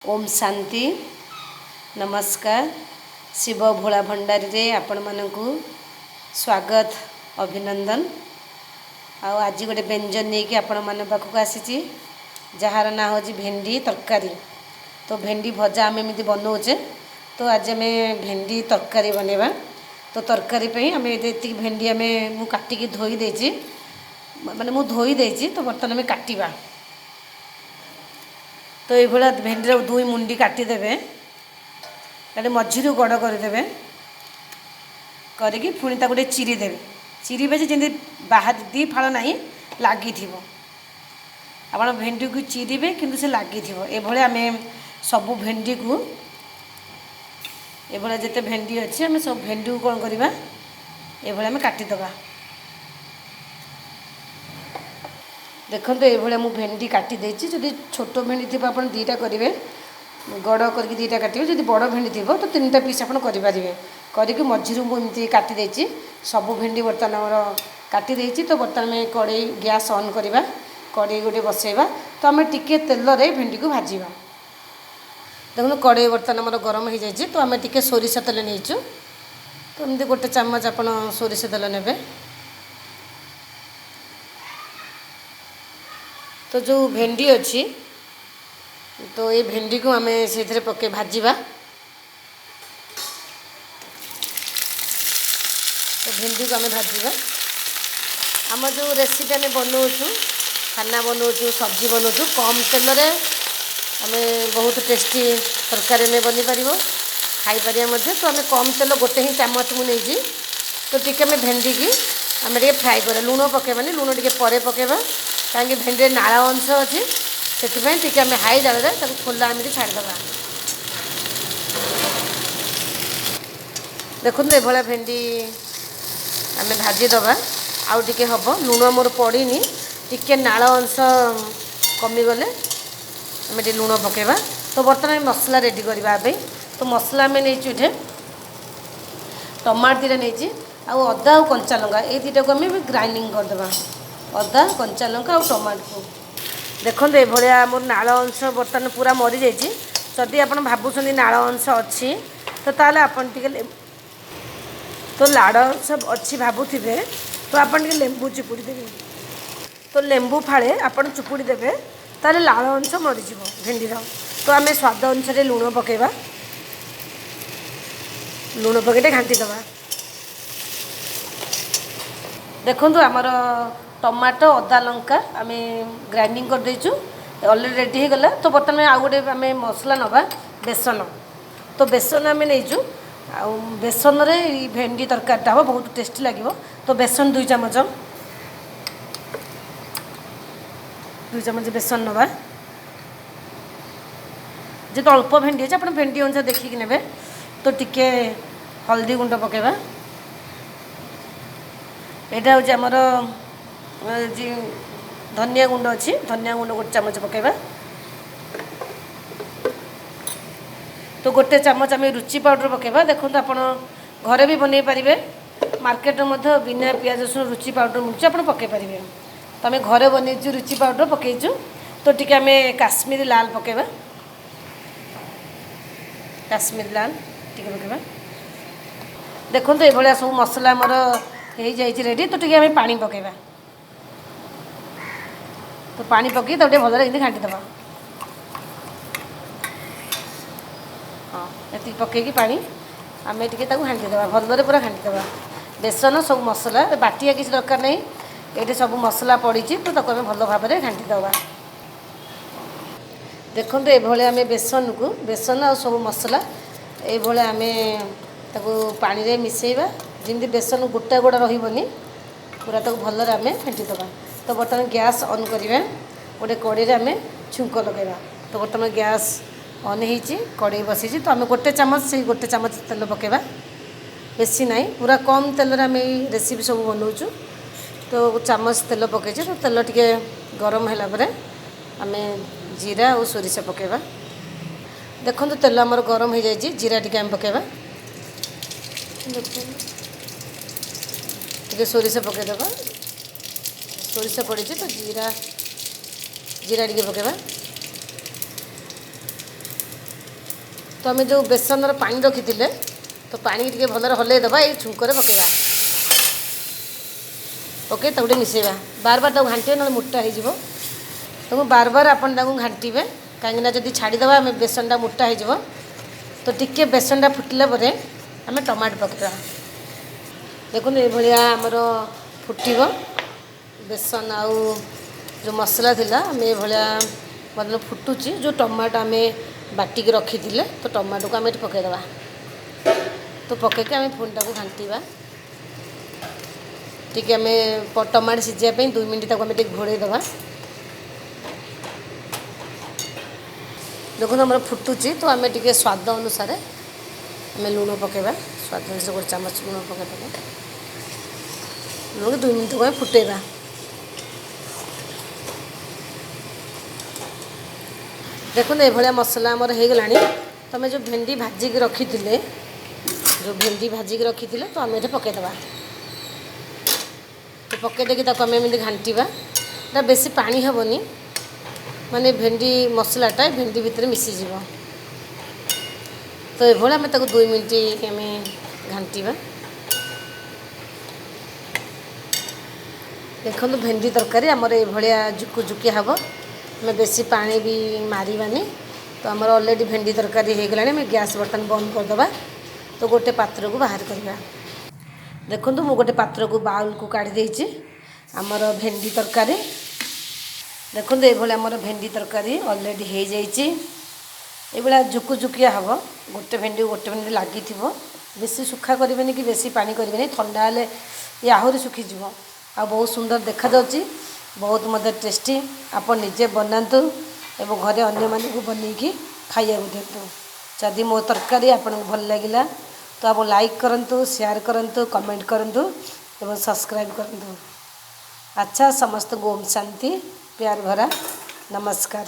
ଓମ୍ ଶାନ୍ତି। ନମସ୍କାର। ଶିବ ଭୋଳା ଭଣ୍ଡାରୀରେ ଆପଣମାନଙ୍କୁ ସ୍ୱାଗତ, ଅଭିନନ୍ଦନ। ଆଉ ଆଜି ଗୋଟେ ବ୍ୟଞ୍ଜନ ନେଇକି ଆପଣମାନଙ୍କ ପାଖକୁ ଆସିଛି, ଯାହାର ନାଁ ହେଉଛି ଭେଣ୍ଡି ତରକାରୀ। ତ ଭେଣ୍ଡି ଭଜା ଆମେ ଏମିତି ବନାଉଛେ, ତ ଆଜି ଆମେ ଭେଣ୍ଡି ତରକାରୀ ବନେଇବା। ତ ତରକାରୀ ପାଇଁ ଆମେ ଏତିକି ଭେଣ୍ଡି ଆମେ ମୁଁ କାଟିକି ଧୋଇ ଦେଇଛି, ମାନେ ମୁଁ ଧୋଇ ଦେଇଛି। ତ ବର୍ତ୍ତମାନ ଆମେ କାଟିବା। ତ ଏଇଭଳିଆ ଭେଣ୍ଡିର ଦୁଇ ମୁଣ୍ଡି କାଟିଦେବେ, କାଟି ମଝିରୁ ଗଡ଼ କରିଦେବେ, କରିକି ପୁଣି ତାକୁ ଟିକେ ଚିରିଦେବେ। ଚିରିବେ ଯେ ଯେମିତି ବାହାରେ ଦୁଇ ଫାଳ ନାହିଁ, ଲାଗିଥିବ। ଆପଣ ଭେଣ୍ଡିକୁ ଚିରିବେ କିନ୍ତୁ ସେ ଲାଗିଥିବ। ଏଭଳିଆ ଆମେ ସବୁ ଭେଣ୍ଡିକୁ, ଏଭଳିଆ ଯେତେ ଭେଣ୍ଡି ଅଛି ଆମେ ସବୁ ଭେଣ୍ଡିକୁ କ'ଣ କରିବା, ଏଭଳିଆ ଆମେ କାଟିଦେବା। ଦେଖନ୍ତୁ, ଏଇଭଳିଆ ମୁଁ ଭେଣ୍ଡି କାଟି ଦେଇଛି। ଯଦି ଛୋଟ ଭେଣ୍ଡି ଥିବ ଆପଣ ଦୁଇଟା କରିବେ, ଗଡ଼ କରିକି ଦୁଇଟା କାଟିବେ। ଯଦି ବଡ଼ ଭେଣ୍ଡି ଥିବ ତ ତିନିଟା ପିସ୍ ଆପଣ କରିପାରିବେ। କରିକି ମଝିରୁ ମୁଁ ଏମିତି କାଟି ଦେଇଛି। ସବୁ ଭେଣ୍ଡି ବର୍ତ୍ତମାନ ଆମର କାଟି ଦେଇଛି। ତ ବର୍ତ୍ତମାନ ଆମେ କଡ଼େଇ ଗ୍ୟାସ୍ ଅନ୍ କରିବା, କଡ଼େଇ ଗୋଟେ ବସେଇବା। ତ ଆମେ ଟିକିଏ ତେଲରେ ଭେଣ୍ଡିକୁ ଭାଜିବା। ଦେଖନ୍ତୁ, କଡ଼େଇ ବର୍ତ୍ତମାନ ଆମର ଗରମ ହେଇଯାଇଛି। ତ ଆମେ ଟିକିଏ ସୋରିଷ ତେଲ ନେଇଛୁ। ତ ଏମିତି ଗୋଟେ ଚାମଚ ଆପଣ ସୋରିଷ ତେଲ ନେବେ। ତ ଯେଉଁ ଭେଣ୍ଡି ଅଛି, ତ ଏଇ ଭେଣ୍ଡିକୁ ଆମେ ସେଇଥିରେ ପକାଇ ଭାଜିବା। ତ ଭେଣ୍ଡିକୁ ଆମେ ଭାଜିବା। ଆମ ଯେଉଁ ରେସିପି ଆମେ ବନାଉଛୁ, ଖାନା ବନାଉଛୁ, ସବଜି ବନାଉଛୁ, କମ୍ ତେଲରେ ଆମେ ବହୁତ ଟେଷ୍ଟି ତରକାରୀ ଆମେ ବନେଇପାରିବ, ଖାଇପାରିବା ମଧ୍ୟ। ତ ଆମେ କମ୍ ତେଲ ଗୋଟେ ହିଁ ଚାମଚ ମୁଁ ନେଇଛି। ତ ଟିକେ ଆମେ ଭେଣ୍ଡିକି ଆମେ ଟିକେ ଫ୍ରାଏ କରିବା। ଲୁଣ ପକାଇବାନି, ଲୁଣ ଟିକେ ପରେ ପକାଇବା, କାହିଁକି ଭେଣ୍ଡିରେ ନାଳ ଅଂଶ ଅଛି। ସେଥିପାଇଁ ଟିକେ ଆମେ ହାଇ ଜାଳରେ ତାକୁ ଖୋଲା ଏମିତି ଛାଡ଼ିଦେବା। ଦେଖନ୍ତୁ, ଏଭଳିଆ ଭେଣ୍ଡି ଆମେ ଭାଜିଦେବା। ଆଉ ଟିକେ ହେବ, ଲୁଣ ମୋର ପଡ଼ିନି। ଟିକେ ନାଳ ଅଂଶ କମିଗଲେ ଆମେ ଟିକେ ଲୁଣ ପକାଇବା। ତ ବର୍ତ୍ତମାନ ଆମେ ମସଲା ରେଡ଼ି କରିବା ପାଇଁ। ତ ମସଲା ଆମେ ନେଇଛୁ ଏଠି ଟମାଟୋ ଦୁଇଟା ନେଇଛି, ଆଉ ଅଦା ଆଉ କଞ୍ଚା ଲଙ୍କା, ଏଇ ଦୁଇଟାକୁ ଆମେ ଗ୍ରାଇଣ୍ଡିଙ୍ଗ କରିଦେବା, ଅଦା, କଞ୍ଚା ଲଙ୍କା ଆଉ ଟମାଟୋକୁ। ଦେଖନ୍ତୁ, ଏଭଳିଆ ମୋର ନାଳ ଅଂଶ ବର୍ତ୍ତମାନ ପୁରା ମରିଯାଇଛି। ଯଦି ଆପଣ ଭାବୁଛନ୍ତି ନାଳ ଅଂଶ ଅଛି, ତ ତାହେଲେ ଆପଣ ଟିକେ, ତ ଲାଳ ଅଂଶ ଅଛି ଭାବୁଥିବେ, ତ ଆପଣ ଟିକେ ଲେମ୍ବୁ ଚିପୁଡ଼ି ଦେବେ। ତ ଲେମ୍ବୁ ଫାଳେ ଆପଣ ଚିପୁଡ଼ି ଦେବେ, ତାହେଲେ ଲାଳ ଅଂଶ ମରିଯିବ ଭେଣ୍ଡିର। ତ ଆମେ ସ୍ୱାଦ ଅନୁସାରେ ଲୁଣ ପକାଇବା। ଲୁଣ ପକାଇ ଟିକେ ଘାଣ୍ଟି ଦେବା। ଦେଖନ୍ତୁ, ଆମର ଟମାଟୋ, ଅଦା, ଲଙ୍କା ଆମେ ଗ୍ରାଇଣ୍ଡିଙ୍ଗ କରିଦେଇଛୁ, ଅଲରେଡ଼ି ରେଡ଼ି ହେଇଗଲା। ତ ବର୍ତ୍ତମାନ ଆଉ ଗୋଟେ ଆମେ ମସଲା ନେବା, ବେସନ। ତ ବେସନ ଆମେ ନେଇଛୁ, ଆଉ ବେସନରେ ଏଇ ଭେଣ୍ଡି ତରକାରୀଟା ହେବ, ବହୁତ ଟେଷ୍ଟି ଲାଗିବ। ତ ବେସନ 2 ଚାମଚ, 2 ଚାମଚ ବେସନ ନେବା। ଯେହେତୁ ଅଳ୍ପ ଭେଣ୍ଡି ଅଛି, ଆପଣ ଭେଣ୍ଡି ଅନୁସାରେ ଦେଖିକି ନେବେ। ତ ଟିକେ ହଳଦୀ ଗୁଣ୍ଡ ପକାଇବା। ଏଇଟା ହେଉଛି ଆମର ଧନିଆ ଗୁଣ୍ଡ ଅଛି, ଧନିଆ ଗୁଣ୍ଡ ଗୋଟେ ଚାମଚ ପକାଇବା। ତ ଗୋଟେ ଚାମଚ ଆମେ ରୁଚି ପାଉଡ଼ର ପକାଇବା। ଦେଖନ୍ତୁ, ଆପଣ ଘରେ ବି ବନେଇ ପାରିବେ, ମାର୍କେଟରେ ମଧ୍ୟ ବିନା ପିଆଜ ରସୁଣ ରୁଚି ପାଉଡ଼ର ମିଳୁଛି, ଆପଣ ପକାଇ ପାରିବେ। ତ ଆମେ ଘରେ ବନେଇଛୁ, ରୁଚି ପାଉଡ଼ର ପକାଇଛୁ। ତ ଟିକେ ଆମେ କାଶ୍ମୀରୀ ଲାଲ ପକାଇବା, କାଶ୍ମୀରୀ ଲାଲ ଟିକେ ପକାଇବା। ଦେଖନ୍ତୁ, ଏଭଳିଆ ସବୁ ମସଲା ଆମର ହେଇଯାଇଛି ରେଡ଼ି। ତ ଟିକେ ଆମେ ପାଣି ପକାଇବା। ତ ପାଣି ପକାଇ ତାକୁ ଟିକେ ଭଲରେ ଏମିତି ଘାଣ୍ଟି ଦେବା। ହଁ, ଏତିକି ପକାଇକି ପାଣି ଆମେ ଟିକେ ତାକୁ ଘାଣ୍ଟି ଦେବା, ଭଲରେ ପୁରା ଘାଣ୍ଟି ଦେବା। ବେସନ ସବୁ ମସଲା ବାଟିବା କିଛି ଦରକାର ନାହିଁ, ଏଇଠି ସବୁ ମସଲା ପଡ଼ିଛି। ତ ତାକୁ ଆମେ ଭଲ ଭାବରେ ଘାଣ୍ଟି ଦେବା। ଦେଖନ୍ତୁ, ଏଭଳିଆ ଆମେ ବେସନକୁ, ବେସନ ଆଉ ସବୁ ମସଲା ଏଇଭଳିଆ ଆମେ ତାକୁ ପାଣିରେ ମିଶାଇବା, ଯେମିତି ବେସନ ଗୋଟା ଗୋଟା ରହିବନି, ପୁରା ତାକୁ ଭଲରେ ଆମେ ଫେଣ୍ଟି ଦେବା। ତ ବର୍ତ୍ତମାନ ଗ୍ୟାସ୍ ଅନ୍ କରିବା, ଗୋଟେ କଡ଼େଇରେ ଆମେ ଛୁଙ୍କ ଲଗାଇବା। ତ ବର୍ତ୍ତମାନ ଗ୍ୟାସ୍ ଅନ୍ ହେଇଛି, କଡ଼େଇ ବସିଛି। ତ ଆମେ ଗୋଟେ ଚାମଚ, ସେଇ ଗୋଟେ ଚାମଚ ତେଲ ପକାଇବା, ବେଶୀ ନାହିଁ। ପୁରା କମ୍ ତେଲରେ ଆମେ ଏଇ ରେସିପି ସବୁ ବନାଉଛୁ। ତ ଚାମଚ ତେଲ ପକାଇଛୁ। ତ ତେଲ ଟିକେ ଗରମ ହେଲା ପରେ ଆମେ ଜିରା ଆଉ ସୋରିଷ ପକାଇବା। ଦେଖନ୍ତୁ, ତେଲ ଆମର ଗରମ ହେଇଯାଇଛି, ଜିରା ଟିକେ ଆମେ ପକାଇବା। ଟିକେ ସୋରିଷ ପକାଇଦେବା। ସୋରିଷ ପଡ଼ିଛି, ତ ଜିରା ଟିକେ ପକାଇବା। ତ ଆମେ ଯେଉଁ ବେସନର ପାଣି ରଖିଥିଲେ, ତ ପାଣିକି ଟିକେ ଭଲରେ ହଲେଇ ଦେବା, ଏଇ ଛୁଙ୍କରେ ପକାଇବା। ପକାଇ ତାକୁ ଟିକେ ମିଶାଇବା। ବାର ବାର ତାକୁ ଘାଣ୍ଟିବେ, ନହେଲେ ମୋଟା ହେଇଯିବ। ତାକୁ ବାର ବାର ଆପଣ ତାକୁ ଘାଣ୍ଟିବେ, କାହିଁକିନା ଯଦି ଛାଡ଼ିଦେବା ଆମେ, ବେସନଟା ମୋଟା ହେଇଯିବ। ତ ଟିକେ ବେସନଟା ଫୁଟିଲା ପରେ ଆମେ ଟମାଟୋ ପକାଇବା। ଦେଖନ୍ତୁ, ଏଇଭଳିଆ ଆମର ଫୁଟିବ। ବେସନ ଆଉ ଯେଉଁ ମସଲା ଥିଲା, ଆମେ ଏଇଭଳିଆ ଭଲ ଫୁଟୁଛି। ଯେଉଁ ଟମାଟୋ ଆମେ ବାଟିକି ରଖିଥିଲେ, ତ ଟମାଟୋକୁ ଆମେ ଏଠି ପକାଇଦେବା। ତ ପକାଇକି ଆମେ ପୁଣି ତାକୁ ଘାଣ୍ଟିବା ଟିକେ। ଆମେ ଟମାଟୋ ସିଝିବା ପାଇଁ 2 ମିନିଟ୍ ତାକୁ ଆମେ ଟିକେ ଘୋଡ଼େଇ ଦେବା। ଦେଖନ୍ତୁ, ଆମର ଫୁଟୁଛି। ତ ଆମେ ଟିକେ ସ୍ୱାଦ ଅନୁସାରେ ଆମେ ଲୁଣ ପକାଇବା। ସ୍ୱାଦ ଅନୁସାରେ 1 ଚାମଚ ଲୁଣ ପକାଇଦେବା। ଲୁଣ 2 ମିନିଟ୍ ଆମେ ଫୁଟେଇବା। ଦେଖନ୍ତୁ, ଏଭଳିଆ ମସଲା ଆମର ହେଇଗଲାଣି। ତ ଆମେ ଯେଉଁ ଭେଣ୍ଡି ଭାଜିକି ରଖିଥିଲେ, ତ ଆମେ ଏଠି ପକାଇଦେବା। ତ ପକାଇ ଦେଇକି ତାକୁ ଆମେ ଏମିତି ଘାଣ୍ଟିବା। ଏଟା ବେଶୀ ପାଣି ହେବନି, ମାନେ ଭେଣ୍ଡି ମସଲାଟା ଭେଣ୍ଡି ଭିତରେ ମିଶିଯିବ। ତ ଏଭଳି ଆମେ ତାକୁ 2 ମିନିଟ୍ ଆମେ ଘାଣ୍ଟିବା। ଦେଖନ୍ତୁ, ଭେଣ୍ଡି ତରକାରୀ ଆମର ଏଇଭଳିଆ ଜୁକୁଜୁକିଆ ହେବ। ଆମେ ବେଶୀ ପାଣି ବି ମାରିବାନି। ତ ଆମର ଅଲରେଡ଼ି ଭେଣ୍ଡି ତରକାରୀ ହେଇଗଲାଣି। ଆମେ ଗ୍ୟାସ୍ ବର୍ତ୍ତମାନ ବନ୍ଦ କରିଦେବା। ତ ଗୋଟେ ପାତ୍ରକୁ ବାହାର କରିବା। ଦେଖନ୍ତୁ, ମୁଁ ଗୋଟେ ପାତ୍ରକୁ, ବାଉଲକୁ କାଢ଼ି ଦେଇଛି ଆମର ଭେଣ୍ଡି ତରକାରୀ। ଦେଖନ୍ତୁ, ଏଇଭଳି ଆମର ଭେଣ୍ଡି ତରକାରୀ ଅଲରେଡ଼ି ହେଇଯାଇଛି। ଏଇଭଳିଆ ଜୁକୁଜୁକିଆ ହେବ, ଗୋଟେ ଭେଣ୍ଡି ଗୋଟେ ଭେଣ୍ଡି ଲାଗିଥିବ। ବେଶୀ ଶୁଖା କରିବେନି କି ବେଶୀ ପାଣି କରିବେନି। ଥଣ୍ଡା ହେଲେ ଇଏ ଆହୁରି ଶୁଖିଯିବ। ଆଉ ବହୁତ ସୁନ୍ଦର ଦେଖାଯାଉଛି, ବହୁତ ମଧ୍ୟ ଟେଷ୍ଟି। ଆପଣ ନିଜେ ବନାନ୍ତୁ ଏବଂ ଘରେ ଅନ୍ୟମାନଙ୍କୁ ବନେଇକି ଖାଇବାକୁ ଦିଅନ୍ତୁ। ଯଦି ମୋ ତରକାରୀ ଆପଣଙ୍କୁ ଭଲ ଲାଗିଲା, ତ ଆପଣ ଲାଇକ୍ କରନ୍ତୁ, ସେୟାର କରନ୍ତୁ, କମେଣ୍ଟ କରନ୍ତୁ ଏବଂ ସବସ୍କ୍ରାଇବ୍ କରନ୍ତୁ। ଆଚ୍ଛା, ସମସ୍ତଙ୍କୁ ଓମ୍ ଶାନ୍ତି, ପ୍ୟାର ଭରା ନମସ୍କାର।